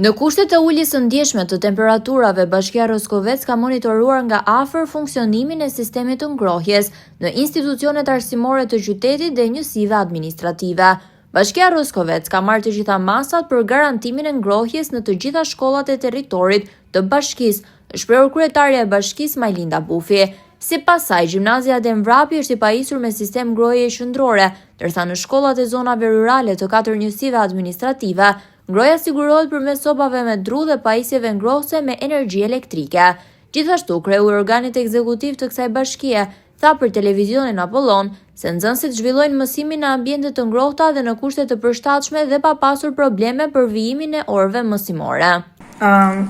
Në kushtet e uljes së ndjeshme të temperaturave, Bashkia Roskovec ka monitoruar nga afër funksionimin e sistemit të ngrohjes në institucionet arsimore të qytetit dhe njësive administrative. Bashkia Roskovec ka marrë të gjitha masat për garantimin e ngrohjes në të gjitha shkollat e territorit të bashkisë, është shprehur kryetarja e bashkisë Majlinda Bufi. Sipas saj, gjimnazi Adem Vrapi është i pajisur me sistem ngrohjeje qendrore, ndërsa në shkollat e zonave rurale të katër njësive administrative, Ngrohja sigurohet përmes sobave me dru dhe pajisjeve ngrohëse me energji elektrike. Gjithashtu, kreu i organit ekzekutiv të kësaj bashkie tha për televizionin Apollon se nxënësit zhvillojnë mësimin në ambiente të ngrohta dhe në kushte të përshtatshme dhe pa pasur probleme për vijimin e orëve mësimore.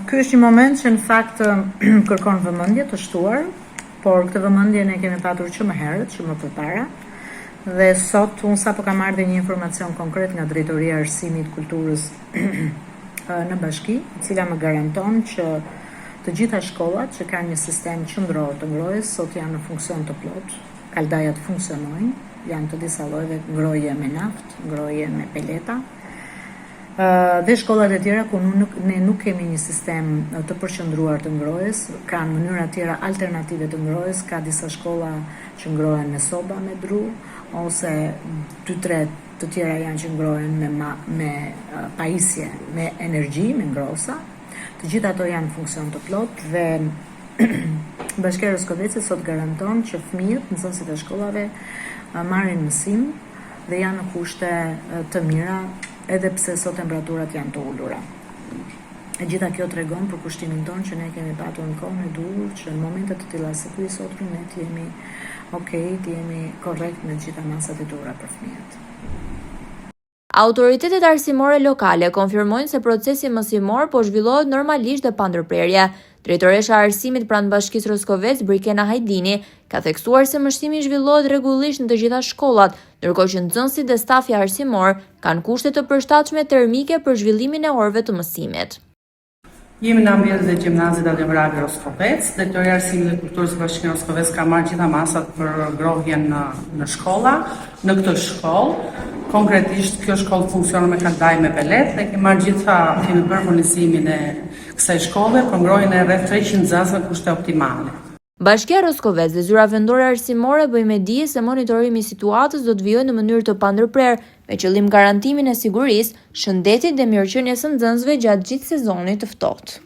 Ky është një moment që në fakt kërkon vëmendje të shtuar, por këtë vëmendje ne kemi patur që më herët, që më përpara. Dhe sot unë sapo kam marrë dhe një informacion konkret nga Drejtoria e Arsimit, Kulturës në bashki, e cila më garanton që të gjitha shkollat që kanë një sistem qendror të ngrohjes sot janë në funksion të plotë, kaldajat funksionojnë, janë të disa llojeve, ngrohje me naftë, ngrohje me peleta. Dhe shkollat e tjera ku nuk, ne nuk kemi një sistem të përqendruar të ngrohjes, kanë mënyra tjera alternative të ngrohjes, ka disa shkolla që ngrohen me soba me dru ose 2-3 të tjera janë që ngrohen me ma, me pajisje me energji, me ngrohësa. Të gjitha ato janë në funksion të plotë dhe Bashkia e Roskovecit sot garanton që fëmijët, nxënësit e shkollave marrin mësim dhe janë në kushte të mira edhe pse sot temperaturat janë të ulura. E gjitha kjo tregon përkushtimin tonë që ne kemi patur në kohën e duhur që në momente të tilla si ky i sotmi ne të jemi ok, të jemi korrekt me të gjitha masat e duhura për fëmijët. Autoritetet arsimore lokale konfirmojnë se procesi mësimor po zhvillohet normalisht dhe pa ndërprerje. Drejtoresha e Arsimit pranë Bashkisë Roskovec, Brikena Hajdini, ka theksuar se mësimi zhvillohet rregullisht në të gjitha shkollat, ndërkohë që nxënësit dhe stafi arsimor kanë kushte të përshtatshme termike për zhvillimin e orëve të mësimit. Jemi në ambientet e gjimnazit Adem Vrapi Roskovec. Drejtoria e Arsimit dhe Kulturës së Bashkisë Roskovec ka marrë gjitha masat për ngrohjen në, në shkolla, në këtë shkollë. Konkretisht kjo shkollë funksionon me kaldaj me pelet dhe kemi marrë gjitha, kemi bërë furnizimin e kësaj shkolle për ngrohjen e rreth 300 nxënësve në kushte optimale. Bashkia Roskovec dhe Zyra Vendore Arsimore bëjnë me dije se monitorimi i situatës do të vijojë në mënyrë të pandërprerë, me qëllim garantimin e sigurisë, shëndetit dhe mirëqenies së nxënësve gjatë gjithë sezonit të ftohtë.